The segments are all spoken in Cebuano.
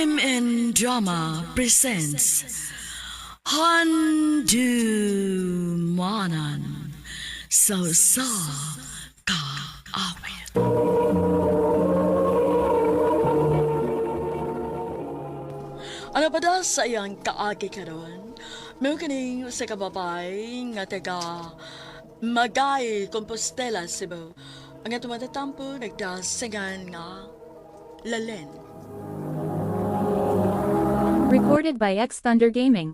MN Drama presents Handu Manan So Sa Kaawit. Ano pa daw sa iyang kaagi karon? May kining sa kababay nga taga Magay, Compostela, Cebu. Ang atong matatampo nagdasingan nga Lalen. Recorded by X Thunder Gaming.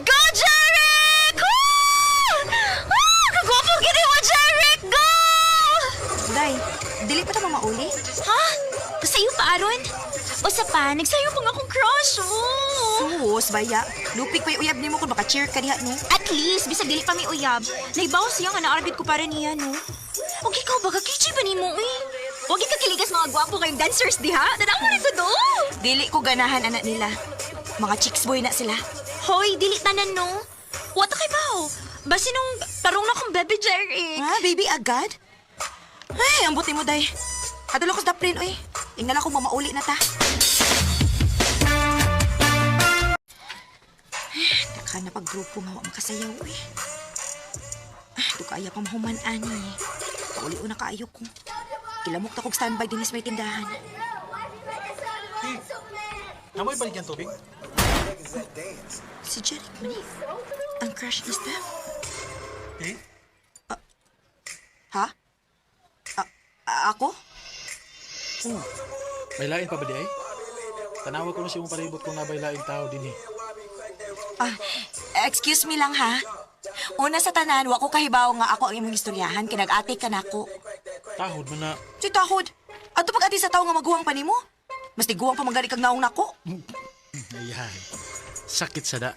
Go, Jeric! Woo! Ah, kagwapo gini mo, Jeric! Go! Day, dili pa ta mamauli? Ha? Kasayo pa, Aron? O sa pa, nagsayo pa nga akong crush, oh! Sus, baya. Lupig pa uyab nimo kung maka-cheer ka diha, no? At least, bisag dili pa may uyab, naibaw siya nga naarbit ko para niya, no? Og ikaw ba, kakichi ba nimo, eh? Huwag ka kiligas mga gwapo kayong dancers diha. Tanaw mo rin do! Dili ko ganahan anak nila. Mga chicks boy na sila. Hoy, dili tanan, no? Wata kay bao. Basi nung tarong na akong baby Jeric. Ha, baby, agad? Ay, ang buti mo, Day. Adalo ko sa daplin, oy. Ingala ko mamauli na ta. Taka na pag-grupo nga wa makasayaw, oy. Ah, kaya pa mahuman, ani. Pauli na kaayo ko. Kilamok ta kog standby din sa may tindahan. Namoy balik yung tubig? Si Jeric man eh. Ang crush ni Steph. Eh? Ha? Ako? Oo. May lain pa ba di ay? Tanawa ko na siya mong palibot kung nabay laing tao din eh. Ah, excuse me lang ha. Una sa tanan, wa ko kahibaw nga ako ang imong istoryahan kay nag-ate ka nako. Tahod man na. Si tahod. Adto pag ati sa tawo nga maguwang pa nimo? Mas tiguang pa magali kag naong nako. Ayahay. Sakit sa da.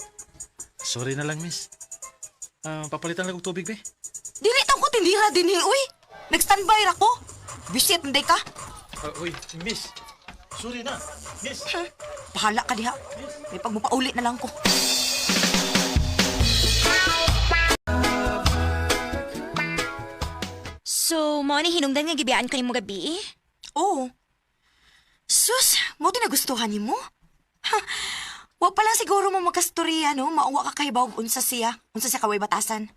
Sorry na lang, miss. Ah, papalitan lang og tubig, be. Dili taw ko tindira dinhi uy. Nag-standby ra ko. Bisit nday ka. Uy, miss. Sorry na. Miss. Bahala ka diha. May pagmupauli na lang ko. So, mo ni hinungdan nga gibiyaan ko nimo gabi eh? Oo. Sus, mo tinagustuhan nimo? Ha, wa pa lang siguro mo magkastorya, no? Mauwa ka kahibaw og unsa siya. Unsa siya kaway batasan.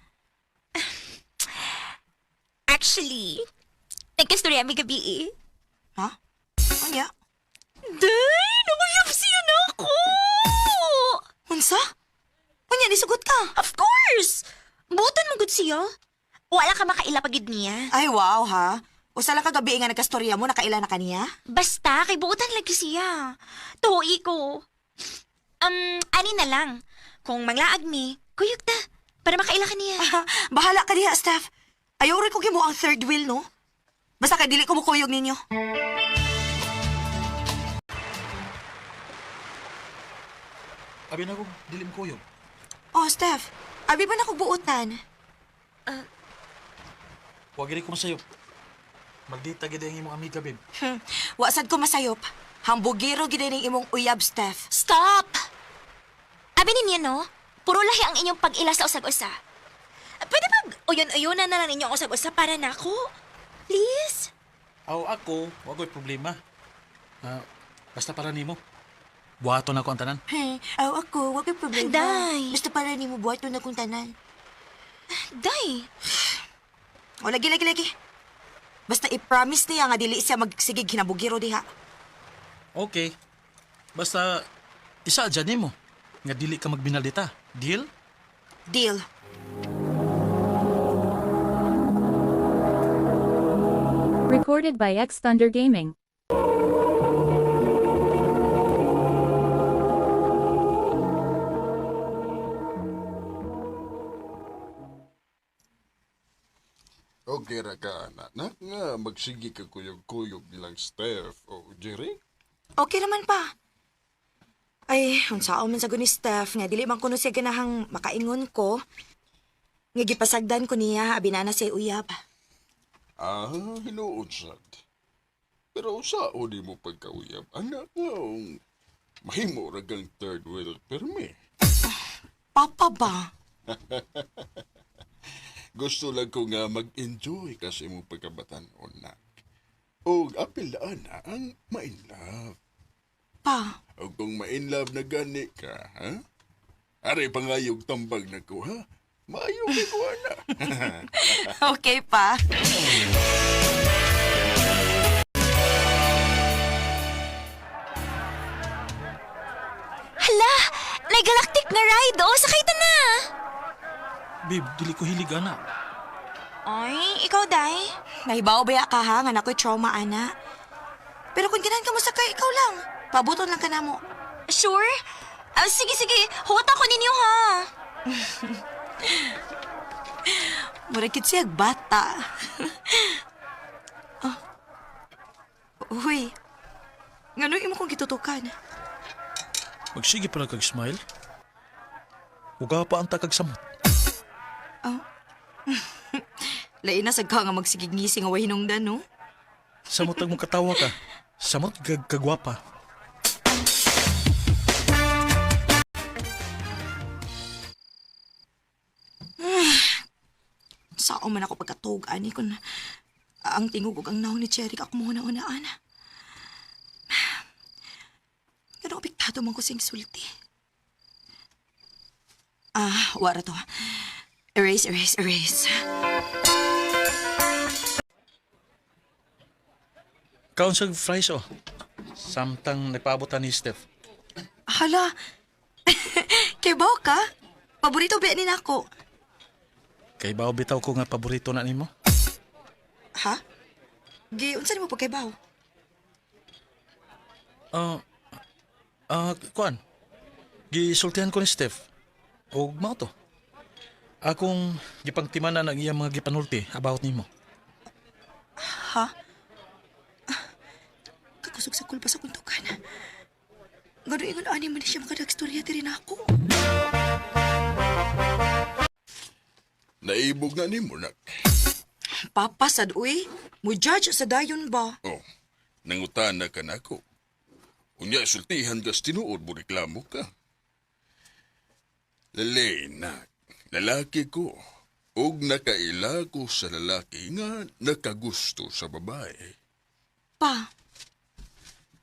Actually, nagkastorya mi gabi eh. Ha? Unya? Day, nakuyab siya na ako! Unsa? Unya, nisugot ka. Of course! Butan mo gud siya. Wala ka makaila pagid niya. Ay, wow, ha? Usa lang kagabi nga nagkastorya mo, nakaila na kaniya? Basta, kay buutan lagi siya. Tuhi ko. Ani na lang. Kung manglaag mi, kuyog ta. Para makaila ka niya. Bahala ka diha, Steph. Ayaw rin ko kimo ang third wheel, no? Basta kay dili ko mukuyog ninyo. Abi na ko, dilim kuyog. Oh, Steph. Abi ba na kog buotan? Huwag gini ko masayop. Maldita gid ang imong amiga, babe. Wasad ko masayop. Hambugiro gid ning imong uyab, Steph. Stop! Abi ninyo, no? Puro lahi ang inyong pag-ila sa usag-usa. Pwede pag uyon-uyonan na lang ninyo ang usag-usa para nako? Please? Aw, ako, wa ko'y problema. Ah, basta para nimo. Buhaton ako ang tanan. Hey, aw ako, wa ko'y problema. Day. Basta para nimo buhaton na kong tanan. Day, O lagi lagi lagi. Basta i-promise niya nga dili siya magsigig hinabugiro diha. Okay. Basta, isa dyan nimo. Nga dili ka magbinaldita. Deal? Deal. Recorded by X Thunder Gaming. Okay ra ka, anak. Nak nga, magsige ka kuyog-kuyog nilang Steph o Jerry. Okay naman pa. Ay, unsaon man sa ni Steph nga dili man kuno siya ganahang makaingon ko. Nga gipasagdan ko niya abi na na siya uyab. Ah, hinuod sad. Pero usaon mo pagkauyab, anak nga, Mahimo ra kang third wheel pirmi. Papa ba? Gusto lang ko nga mag-enjoy ka sa imong pagkabatan-on na. O apil na ang ma-in love. Pa, O kung ma-in love na gani ka, ha? Ari pangayog tambag na ko, ha? Maayo kay ko, ana. okay pa. Hala! May galactic nga ride, oh! Sakay ta na! Babe, dili ko hilig ana. Ay, ikaw, Day. Nahibaw ba ya ka ha? Nga nako'y trauma, ana. Pero kung ganahan ka mo sakay, ikaw lang. Pabuton lang ka na mo. Sure? Ah, sige, sige. Huwat ako ninyo, ha? Mura kit siya bata. Oh. Uy. Ngano imo kong gitutukan? Magsige pala kag smile. Uga pa ang takag samot. Lain na sad ka nga magsigig ngisi nga way hinungdan, no? Samot ang mong katawa ka. Samot kag kagwapa. Sao man ako pagkatug ani kun ang tingog ug ang naong ni Cherry ako mo una-unaan. Pero apektado man ko sing sulti. Ah, wara to. Erase, erase, erase. Kaon sa fries oh. Samtang nagpaabot ta ni Steph. Hala. Kay baw ka? Paborito ba ni nako? Kay bao bitaw ko nga paborito na nimo. Ha? Gi unsa nimo pagkaybaw? Ah, kuan. Gisultihan ko ni Steph. Og mao to. Akong gipangtimanan ang iyang mga gipanulti about nimo. Ha? Ah, Kakusog sa kulpa sa kuntukan. Gano ingon ani man ni siya makadagstorya diri nako. Naibog na nimo, nak. Papa sad uy, mo judge sa dayon ba? Oh, nangutana ka nako. Unya sultihan kas tinuod mo reklamo ka. Lele, nak, lalaki ko. Og nakaila ko sa lalaki nga nakagusto sa babae. Pa,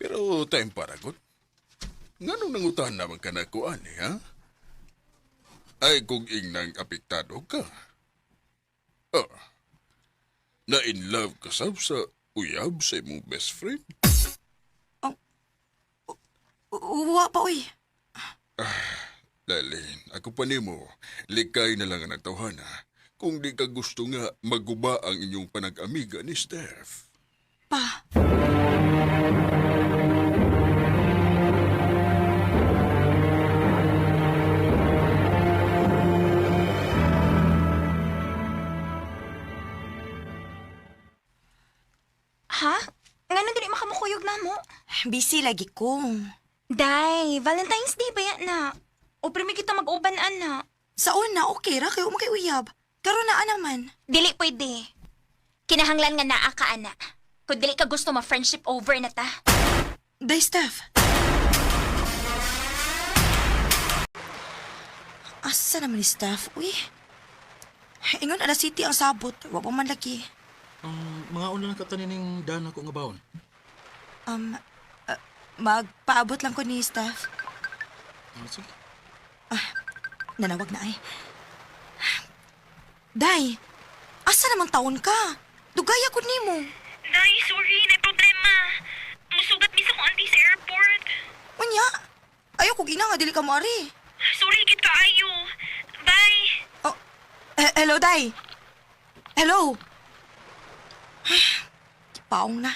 Pero time para god. Nganong nangutan naman ka nako ani, ha? Ay kung ingnang apektado ka. Ah, na in love ka sab sa uyab sa imong best friend. uwa pa uy. Lalin, ako pa nimo, likay na lang ang nagtawhana. Kung di ka gusto nga maguba ang inyong panag-amiga ni Steph. Pa, Ha? Ngano dili makamukuyog na mo? busy lagi ko. Day, Valentine's Day ba yan na? O primi kita mag-uban, ana. Sa una, okay ra kayo makay uyab. Karon naa naman. Dili pwede. Kinahanglan nga naa ka, ana. Kung dili ka gusto ma-friendship over na ta. Day, Steph. Asa naman ni Steph? Uy. Ingon ala city ang sabot. Wa pa man lagi. Mga una lang katanin ning dana ko nga baon. Um, magpaabot lang ko ni Steph. Ah, sige. Nanawag na ay. Day, asa namang taon ka? Dugay ako nimo. Day, sorry. May problema. Musugat mi sa kong auntie sa airport. Unya, ayaw kog ina nga dili ka moari. Sorry, gid kaayo. Bye. Oh, hello, Day. Hello. Paong na.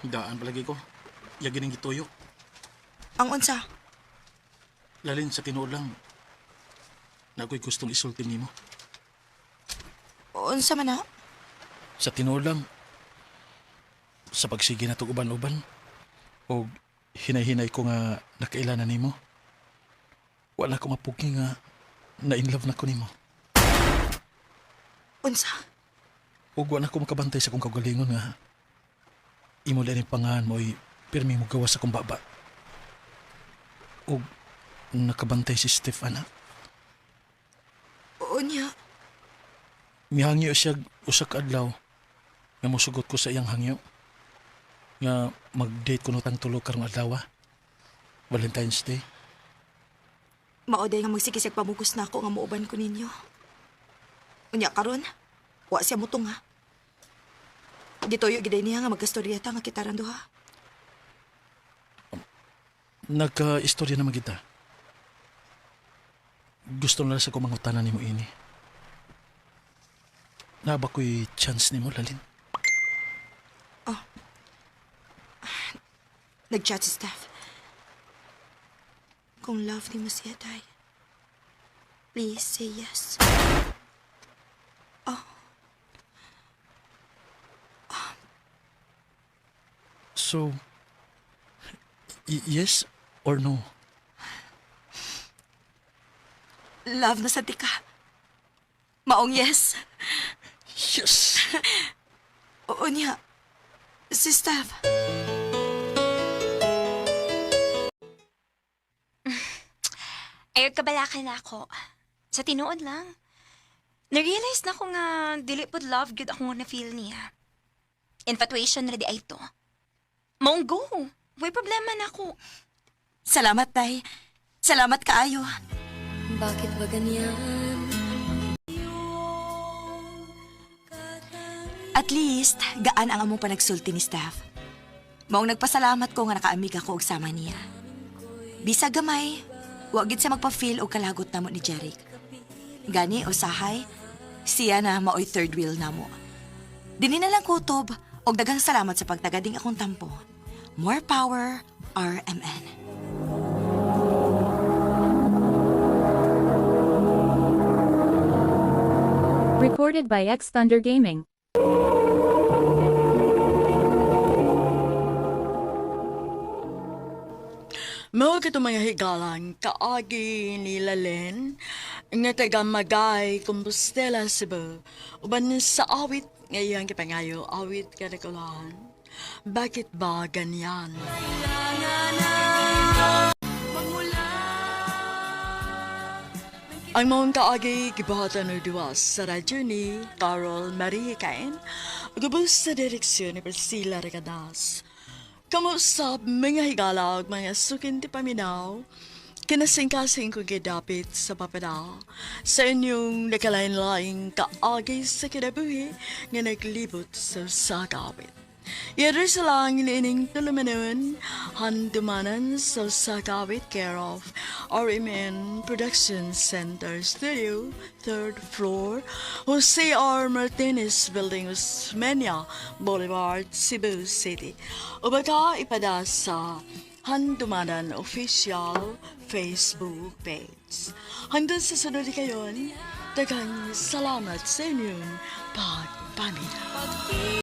Daan palagi ko. Yagi ning gituyo. Ang unsa? Lalin sa tinuod lang. Na ako'y gustong isulti nimo. Unsa man na? Sa tinuod lang. Sa pagsige na tog uban-uban. Og hinay-hinay ko nga nakailanan nimo. Wala ko mapugi nga na in love na ko nimo. Unsa? Ug wala ko makabantay sa kong kaugalingon nga imo lang ni pangahan mo ay pirmi mo gawas sa kong baba. Og nakabantay si Steph, ana. Unya, Mihangyo siya usa ka adlaw nga mosugot ko sa iyang hangyo. Nga mag-date kuno tang tulo karong adlaw. Valentine's Day. Mao day nga magsige siyag pamugos na ako nga muuban ko ninyo. Unya karon, wa siya mutong ha. Gituyo gid niya nga magkastorya ta nga kitaran duha. Nagka-istorya naman kita. Gusto na lang sa kumangutanan nimo ini. Naa ba ko'y chance nimo, Lalin? Nag-chat si Steph. Kung love nimo siya, Tay, please say yes. So, yes or no? Love na sa ka. Maong yes. Yes! Oo niya. Si Steph. Ayod kabalakan na ako. Sa tinuod lang. Na-realize na ko nga dili pod love gyud ako nga na-feel niya. Infatuation ra di ay to. Maong go. Way problema na ako. Salamat, Tay. Salamat kaayo. Bakit ba ganyan? At least, gaan ang among panagsulti ni Steph. Maong nagpasalamat ko nga nakaamig ako og sama niya. Bisag gamay, wa gid siya magpa-feel og kalagot namo ni Jeric. Gani usahay, siya na maoy third wheel namo. Dini na lang kutob og daghang salamat sa pagtagading akong tampo. More power, RMN. Recorded by X Thunder Gaming. Mao kato mga higalang kaagi ni Lalen nga taga Magay, Compostela, Cebu. Uban sa awit nga iyang gipangayo, awit kanakulahan. Bakit ba ganyan? Ang maong kaagi gibuhatan og duwa sa radyo ni Carol Marie Cain, ug sa direksyon ni Priscilla Recadas. Kamusap mga higala ug mga sukin ti paminaw, kinasingkasing ko gidapit sa papada sa inyong nakalain-laing kaagi sa kinabuhi nga naglibot sa sagawit. Yero sa lang iniining tulumanon, handumanan sa Sagawit care of RMN Production Center Studio, third floor, Jose R. Martinez Building, Osmeña Boulevard, Cebu City. O baka ipada sa Handumanan Official Facebook page. Hanggang sa sunod kayon, daghang salamat sa inyong pagpaminaw.